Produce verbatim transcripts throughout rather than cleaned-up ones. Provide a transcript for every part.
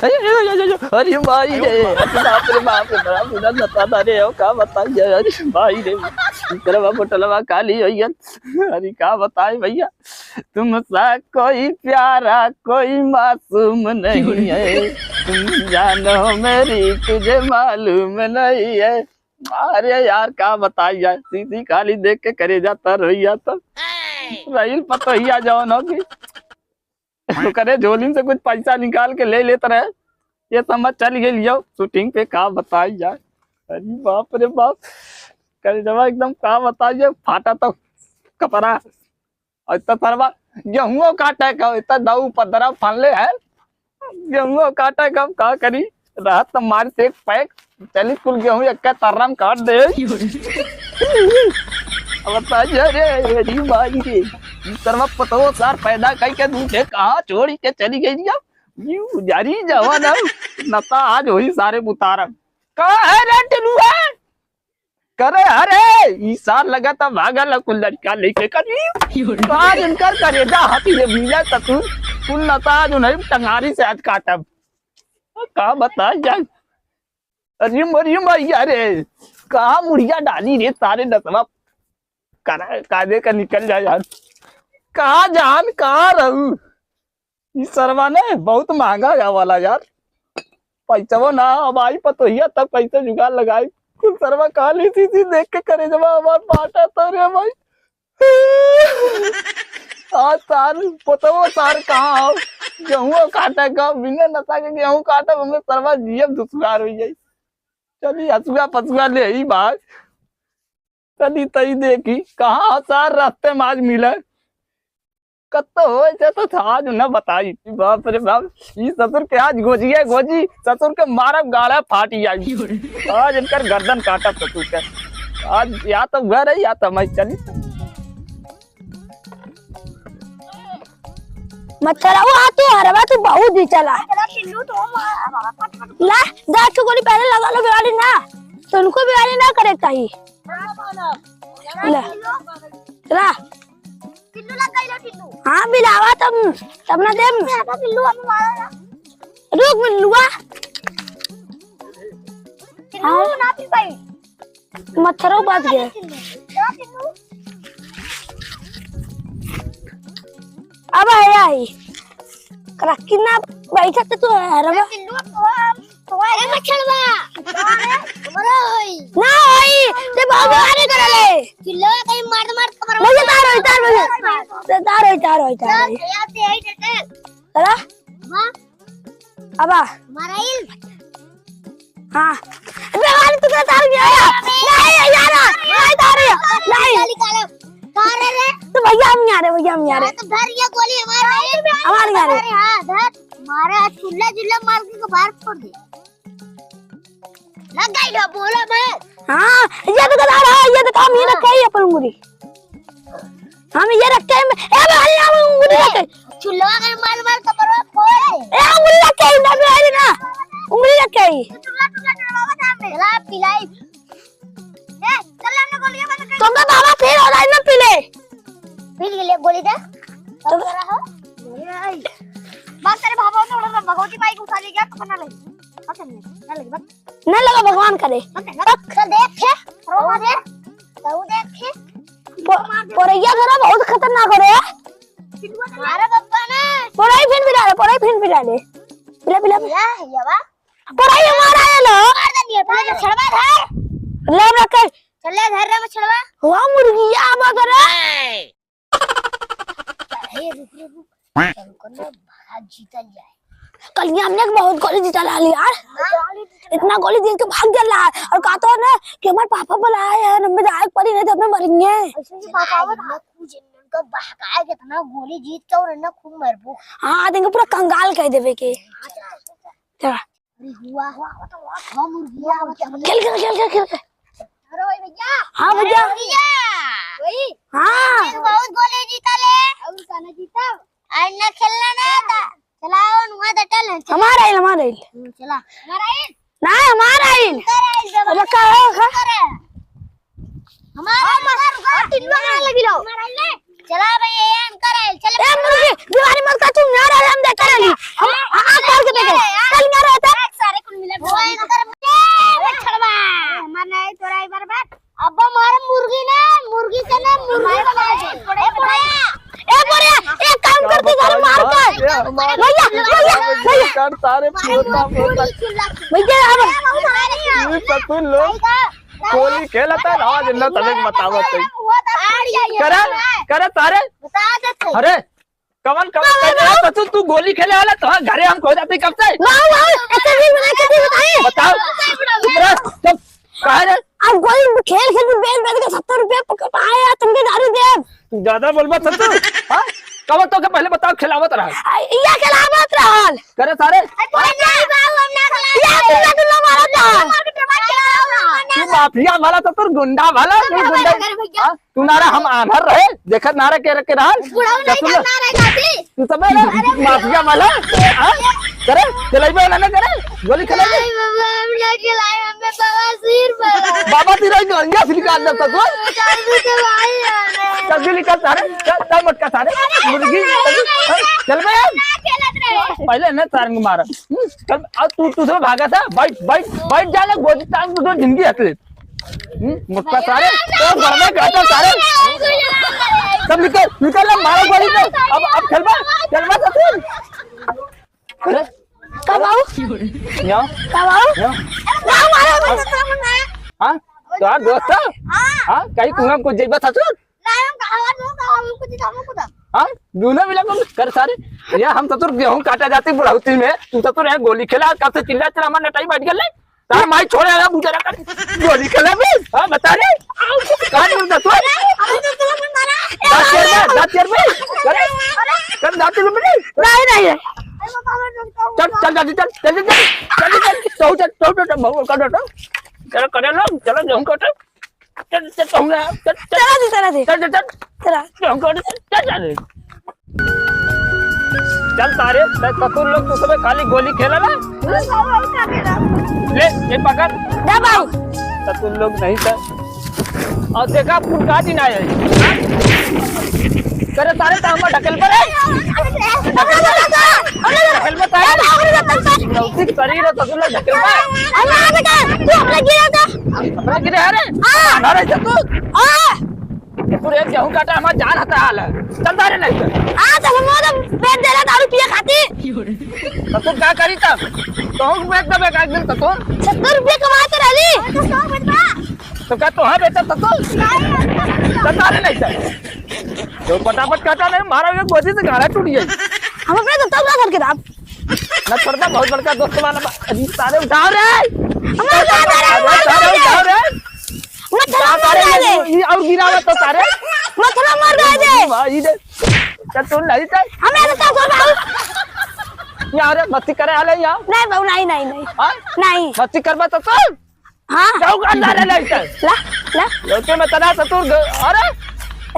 अरे, अरे, अरे, अरे, अरे, अरे, माई रे, अरे, बाप रे, बाप रे, बड़ा बुरा नशा था रे, अब का बताई जाए, अरे, माई रे, इतरा बा बोतलवा खाली होई गल। अरे, का बताई भैया, तुमसा कोई प्यारा, कोई मासूम नहीं है, तुम जानो मेरी, तुझे मालूम नहीं है। अरे यार, का बताई यार, सीसी खाली देख के करेजा तर होई जात। रहील पतोहिया जौन हो कि ओकरे झोली से कुछ पैसा निकाल के ले लेत रहे, ये समझ चल गई लियो शूटिंग पे, का बताई यार। अरे बाप रे बाप, करेजवा एकदम का बताई यार, फाटा तो कपड़ा। और इतना सरवा गेहूं काटे का, इतना दऊ पदरा फान ले है, गेहूं काटे का, हम का करी, रहत तो मार से एक पैक, चली कुल गेहूं एक तरम काट दे। अब बता जा रे, मेरी माई रे, ई सरवा पतोह सार पैदा कई के दूठे कहाँ छोड़ी के चली गई दिया, यू जारी जवान है, नशा आज वही सारे बुतारा। का है रे टिलुआ? करे, अरे, ई सार लगा था भागल कुल लड़का लेके करी। आज इनकर करेजा हाथी रे भीजा ससुर, कुल नशा आज उन्हें टंगारी से आज काटब। का बताई जाए? अरे मरी मैया रे, कहाँ मुड़िया डाली रे सारे नसवा। करा, कादे का निकल जाए यार। कहाँ जान, कहाँ रहू? ई सरवा ने बहुत महंगा है वाला यार। पैसवा ना, अब आई पतोहिया तब कैसे जुगाड़ लगाई। कुल सरवा कहाँ ली सीसी देख के करेजवा हमार फाटा तो रे भाई। आज सार, पतोह सार कहाँ हो? गेहूं काटे का, बिना नशा के गेहूं काटे, हमें सरवा जियब दुश्वार हो जाई। चली हसुआ पसुआ ले आई बात। चली तई देखी, कहाँ सार रास्ते में आज मिले। कत्तो हो ऐसे तो था आज न बताई। बाप रे बाप, ई ससुर के आज गोजिए गोजी, ससुर के मारब गाड़ा फाटी आई। आज इनकर गर्दन काटब ससुर के। आज या तो घर है या तो मैं चली। मत चलाओ, आ तू हरवा, तू बहुत ही चला। ला, दस ठो गोली पहले लगा लो बिगाड़ी ना, तो उनको बिगाड़ी ना करे चाहिए। ले, चला। टिल्लू लग गई लो, टिल्लू। हाँ, बिलावा तब, तब ना देम। टिल्लू, अभी मारा ना। रुक, बिल्लुआ। टिल्लू, हाँ। ना पी पाई। मच्छरों बाज गए। टिल्लू, टिल्लू। अब आया ही। रखी ना बैठक तो है, रवा। टिल्लू, तो हम ए मच्छरवा। का रे? बोलो होई। ना होई, ते बहुत बेवारी करले। चिल्लो कहीं मार मार कमर में। भैया तार होई, तार भैया। ते तार होई, तार होई, तार होई। यार ते आई ते। चला। हाँ। अबा। माराइल। हाँ। बेवारी तू के तार गया। नहीं यार, नहीं तार गया। नहीं। निकालो। तार रे। तो भैया हम यहाँ रे, भैया हम यहाँ रे। तो धर ये गोली हमारे। हमारे यहाँ रे। अरे हाँ, धर। मारे आज चुल्ला चुल्ला मार के बाहर फोड़ दे। लग गई ना बोला मैं। हाँ, ये तो बता रहा है, ये तो काम ये रखे ही अपन उंगली। हम ये रखे हैं, ए भाई हम उंगली रखे। चुल्ला के मार मार कमरवा फोड़। ए उंगली रखे ही ना, अरे ना। उंगली रखे ही। चुल्ला चुल्ला डरवा था मैं। चला पिलाई। ए, चल हमने गोलियां बंद कर। तुमका बाबा फिर हो रहा है ना पीले। पी ले गोली दे। तो बाप तेरे बाबा ने उड़ा भगवती माई को उठा ले गया तो बना ले। अच्छा नहीं, ना लगे बस। ना लगा भगवान करे। बस, बस। चल देख के, रो दे। तो देख के। पो-, पोरैया घरा बहुत खतरनाक हो रहे हैं। मारा बप्पा ने। पोरई फिन पिला ले, पोरई फिन पिला ले। पिला, पिला, पिला। या, या बा। पोरई हमारा है लो। मार दे दिए, पहले तो छड़वा धर। ले हमरा के। चल ले धर रे मछड़वा। हुआ मुर्गिया अब अगर। ए, रुक, रुक, रुक। चल, रुक ना, भाग जीतल जाए। कल ये हमने एक बहुत गोली जीता ला ली यार। हाँ। इतना गोली जीत के भाग गया ला। और कहता है ना कि हमारे पापा बुलाए हैं, हमें जाए के पड़ी, नहीं तो हमें मरेंगे। ऐसे ही पापा बता। इतना कुछ इनका बहकाए, कितना गोली जीत के और इतना खूब मरबो। हाँ, आज इनका पूरा कंगाल कर देवे के। हाँ, चल, चल, चल। चला। अरे हुआ, हुआ, हुआ, तो हुआ, हुआ, मुर्गिया, हुआ, क्या बोले? खेल, खेल, खेल, खेल, खेल, खेल। अरे भाई भैया। हाँ भैया। अरे भैया। वही। हाँ। एक बहुत गोली जीता ले। और काना जीता। और ना खेलना ना था। चलाओ, नुआ डटल है। हमारा आइल, हमारा आइल। हम्म, चला। हमारा आइल। ना, हमारा आइल। हमारा आइल, जब अब का हो, का? हमारा आइल, हमारा आइल। टिल्लू हमारा लगी लो। हमारा आइल। चला भाई, ये हम कर आइल, चल। ए, मुर्गी, दीवारी मत काटू, ना रहे, हम देख कर आइल। हम, हम, हम कर के देखे। चल, ना यार, सारे पोता, पोता। भैया, अब ये ससुर लोग गोली खेलत है, आवाज न तबे बतावत है। करे, करे सारे। अरे, कवन, कवन, कवन, तू, तू गोली खेले वाला, तो घरे हम खो जाते कब से। बाबू, बाबू, ऐसे भी बना के भी बताइए। बताओ। चुप रह, चुप। काहे रे? अब गोली खेल खेल के बेच बेच के सत्तर रुपया पक-, पाए यार, तुमके दारू देब। तू ज्यादा बोलबा सत्तर? हाँ? कब तो के पहले बताओ, खिलावत रहा। आ, इया खिलावत रहल। करे सारे? अरे, कोई नहीं, बाबू, हम ना खिलाए। या तुमने तुमने मारा था। तू माफिया वाला तो तू गुंडा वाला, तू गुंडा। हाँ? तू नारा हम आन्हर रहे, देखत नारा के रखे रहल। बुढ़ऊ नहीं करना रहे काफी। तू सब है ना, अरे माफिया वाला। हाँ? करे, चलाइबे ना, ना करे, गोली चलाइबे। नहीं बाबा, हम ना चलाए, हमें बवासीर बना। बाबा तेरा गंगा से निकाल देता तू। चाबी तो भाई है। चाबी निकाल सारे, चल, चल मटका सारे, मुर्गी, चल, हाँ, चल बे। ना खेलत रहे। पहले ना सारंग मारा। हम्म, चल, अब तू, तू सब भागा था, बैठ, बैठ, बैठ जा ले, गोदी टांग तू तो जिंदगी हंस ले। हम्म, मुक्का सारे, तो घर में घाटा सारे। सब निकल, निकल ले, मारो गोली तो। अब, अब खेलबा, खेलबा तो तू। अरे, का बाबू? यहाँ। का बाबू? यहाँ। बाबू, मारो, मारो, मारो, मारो। हाँ? तो यार दोस्त है? हाँ। हाँ? कहीं कुआं कुछ जेबा था तू? नहीं, हम कहाँ, हम कहाँ, हम कुछ, हम कुछ। हाँ? दोनों मिला कुछ कर सारे। ये हम तो तू गेहूं काटा जाती बुढ़ौती में, तू तो तू यहाँ गोली खेला, कब से चिल्ला चिल्ला हमारे नटाई बैठ गए। तार माई छोड़े आया बुझा रहा कर। गोली खेला बे। हाँ, बता रे। कहाँ नहीं उनका तू? अरे, अरे, तो तुम मारा। दांत चेर बे, दांत चेर बे। अरे, कर दांत चेर बे। नहीं, नहीं है। चल, चल, जल्दी चल, जल्दी चल, जल्दी चल। तो चल, तो चल, तो चल, चल, चल, चलो, गेहूं काटो। चल, चल, चल, चल, चल, चल। चला दे, चला दे। चल, चल, चल। चला। चल, चल, चल, चल। चल सारे, मैं ससुर लोग तो सबे खाली गोली खेला ना। ले, ये पकड़। जा बाबू। ससुर लोग नहीं था। और देखा, फुल काट ही ना है। करे सारे काम में ढकेल पर है। ढकेल पर है। लौकिक शरीर है, ससुर लोग ढकेल पर। तू अपने गिरा था। अपने गिरे, अरे। हाँ। अरे, ससुर। हाँ। तू रे गेहूं काटा हमार जान हता हाल है। चल तारे नहीं तो। हाँ, तो हम तो बेच देला दारू पिए खाती। तो तू का करी तब? तो हम बेच देबे का एक दिन तो तू। सत्तर रुपये कमाते रहली। तो का तो हाँ बेचा तो तू? चल तारे नहीं तो। तो फटाफट काटा नहीं, मारा ये गोदी से गाला टूट गई। हम अपने तो तब ना करके दाब। ना छोड़ता, बहुत बड़का दोस्त वाला बा-, अजी, तारे उठाओ रे। हमारे साथ आ रहा है, अरे, तारे उठाओ रे। मत खेलो, मर जाए दे। ये और गिरावत तो तारे। मत खेलो, मर जाए दे। भाई रे। चल तू नहीं चल। हमें तो सब बाबू। यार मस्ती करे आले यहाँ। नहीं बाबू, नहीं, नहीं, नहीं। हाँ? नहीं। मस्ती करबा तो तू। हाँ। जाओ का अंदर ले इसे। ला, ला। लौटे में तना ससुर घ-, अरे।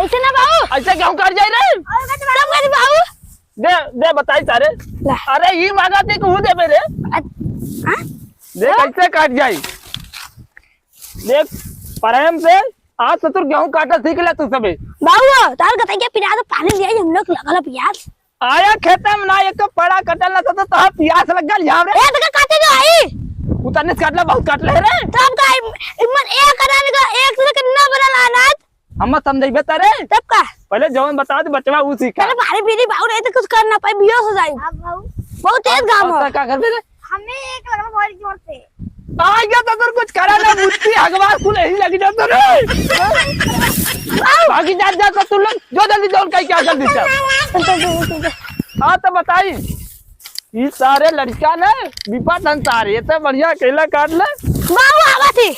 ऐसे ना बाबू। ऐसे गेहूं काट जाए रे। सब कर बाबू। दे, दे बताई सारे। ला। अरे ई मांगा थे कि वो देबे रे। अ-, हाँ? दे हाँ? कैसे काट जाई? देख, प्रेम से आज ससुर गेहूं काटा सीख ले तू सबे। बाबू, तार कतई के पिरात पानी लिया, हम लोग लगल पियास। आया खेते में ना एक पड़ा कटल ना तो, तो तोहार पियास लग गल झाम रे। ए, तो का काटे जो आई? उतने से काटला, बहुत काटले रे। तब का, इमन एक आदमी का एक से कितना बड़ा अनाज? हम समझइबे तारे। तब का? पहले जवन बता दे बचवा, ऊ सीखा। अरे भारी बीड़ी बाबू रहे तो कुछ कर ना पाई, बेहोश हो जाई। अब बाबू। बहुत तेज घाम हो। का करबे रे? हमें एक लगल बहुत जोर से। आ गया तो फिर कुछ करा ना, मुट्ठी हगवा कुल यही लग जाता रे। भागी जा, जा तो तू लोग, जो जल्दी दौड़ के क्या जल्दी चल। हाँ तो बताई, ई सारे लड़का ने विपा संसार, ये तो बढ़िया अकेला काट ले। बाबू आवा थी।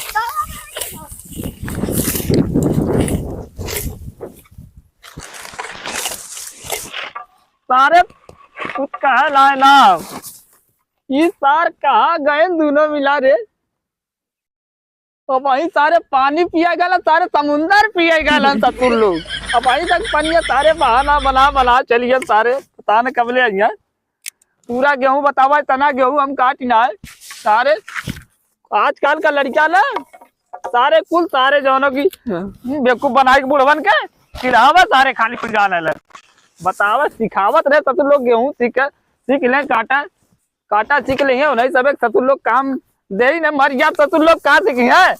सारे कुछ कहा लाए ना। ई सार कहाँ गए दोनों मिला रे? अब वहीं सारे पानी पिया गया, सारे समुंदर पिया गया ससुर लोग। अब वहीं तक पनिया सारे बहाना बना बना चलिए सारे, पता न कब ले आइए। पूरा गेहूं बतावा, इतना गेहूं हम काट ना है सारे। आजकल का लड़का ना सारे कुल सारे जौनों की बेवकूफ बनाए के बुढ़वन के चिढ़ावे सारे खाली कुल जाने ले। बतावे सिखावत रहे ससुर लोग गेहूं सीख सीख ले काटा काटा सीख ले हैं, उन्हें सब एक ससुर लोग काम दे ही ना, मर गया ससुर लोग कहाँ सीखी हैं?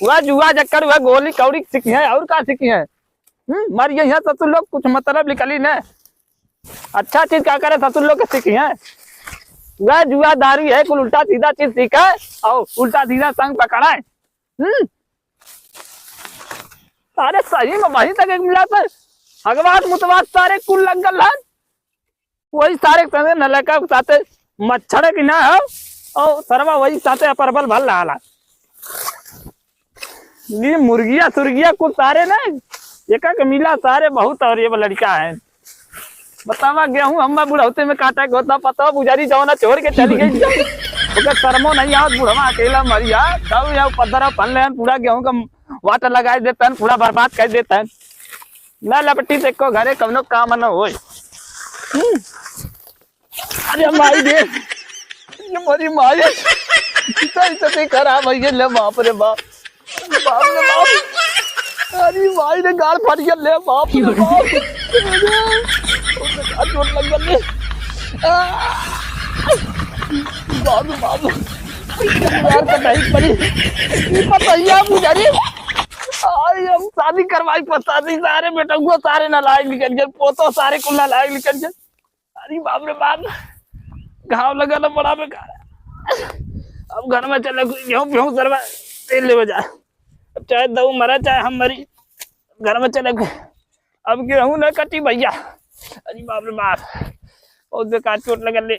वह जुआ जक्कर, वह गोली कौड़ी सीखी हैं, और कहाँ सीखी हैं? हम्म, मर गई हैं ससुर लोग, कुछ मतलब निकली ना। अच्छा चीज का करे ससुर लोग के सीखी हैं? वह जुआ दारू है, कुल उल्टा सीधा चीज सीखे और उल्टा सीधा संग पकड़ाए। हम्म। अरे सही में वहीं तक एक मिला तो हगवास मुतवास सारे कुल लग गल हन। वही सारे के संगे नलका के साथे मच्छर की ना हो, और सरवा वही साथे अपरबल भल रहा। ये मुर्गिया सुर्गिया कुछ सारे ना, एका के मिला सारे बहुत, और ये लड़का है। बतावा, गेहूं हम्मा बुढ़ौते में काटा के होता, पता बुझारी जौना छोड़ के चली गई। ओकर शर्मो नहीं आवत, बुढ़वा अकेला मरिया, तब या पदरा फन लेन, पूरा गेहूं का वाटर लगाए देतन, पूरा बर्बाद कर देतन। ना लपटी से को घरे कवनो काम न होए। हम्म। अरे माई रे, ये मोरी माई, इतना इज्जत ही खराब है ये, ले बाप रे बाप, बाप रे बाप। अरे माई रे, गाल फट गया, ले बाप रे बाप। आ, चोट लग गया ले। आ, बाप रे बाप। यार कटाई पड़ी। ये पता ही है मुझे, अरे। आई हम शादी करवाई पता नहीं, सारे बेटंगो सारे नालायक निकल गए, पोतो सारे कुल नालायक निकल गए। अरे बाप रे बाप, घाव लगा ना बड़ा बेकार। अब घर में चले, गेहूं, गेहूं सरवा तेल लेवे जा। अब चाहे दऊ मरा, चाहे हम मरी, घर में चले। अब गेहूं ना कटी भैया। अरे बाप रे बाप, बहुत बेकार चोट लगल ले।